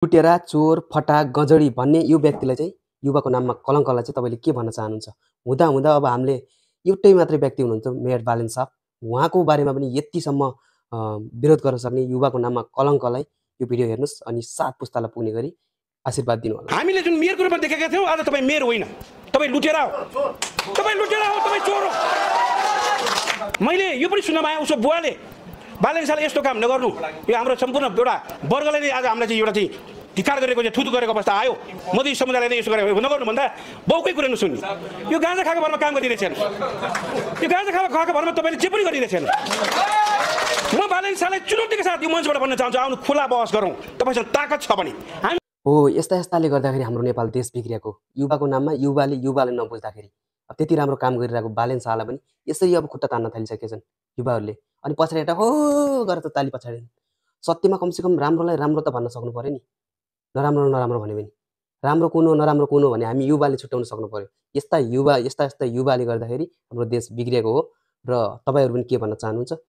लुटेरा, चोर, फटा, गजडी भन्ने यो व्यक्तिलाई चाहिँ युवाको नाममा कलङ्कलाई चाहिँ तपाईँले के भन्न चाहनुहुन्छ? हुँदा हुँदा अब हामीले एउटै मात्रै व्यक्ति हुनुहुन्छ मेयर बालेन साहब। उहाँको बारेमा पनि यतिसम्म विरोध गर्न सक्ने युवाको नाममा कलङ्कलाई यो भिडियो हेर्नुहोस् अनि 7 पुस्तालाई पुग्ने गरी आशीर्वाद दिनुहोला। हामीले जुन मेयरको रूपमा देखेका थियौँ आज तपाईँ मेयर होइन, तपाईँ लुटेरा हो, तपाईँ लुटेरा हो, तपाईँ चोर हो। मैले यो पनि सुन्न पाएँ उसको बुवाले बालेन साहबले यस्तो काम नगर्नु, यो हाम्रो सम्पूर्ण एउटा वर्गले नै आज हामीलाई चाहिँ एउटा चाहिँ धिक्कार गरेको चाहिँ थुथु गरेको अवस्था आयो। मोदी समुदायले नै यसो गरेको नगर्नु भन्दा बाउकै कुरा नसुन्ने। यो गाँजा खाएको भरमा काम गरिरहेको छैन, यो गाँजा खाएको भरमा तपाईँले जे पनि गरिरहेको छैन। म बालेन साहबलाई चुनौतीका साथ यो मञ्चबाट भन्न चाहन्छु, आउनु खुला बहस गरौँ, तपाईँसँग ताकत छ भने। हो यस्ताले गर्दाखेरि हाम्रो नेपाल देश बिग्रिएको। युवाको नाममा युवाले नबुझ्दाखेरि अब त्यति राम्रो काम गरिरहेको बालेन शाहलाई पनि यसरी अब खुट्टा तान्न थालिसकेका छन् युवाहरूले। अनि पछाडि एउटा हो गरेर त ताली पछाडिन्। सत्यमा कमसेकम राम्रोलाई राम्रो त भन्न सक्नु पऱ्यो नि, नराम्रो भन्यो भने। राम्रो कुन हो नराम्रो कुन हो भने हामी युवाले छुट्याउन सक्नु पऱ्यो। यस्ता युवाले गर्दाखेरि हाम्रो देश बिग्रिएको हो। र तपाईँहरू पनि के भन्न चाहनुहुन्छ?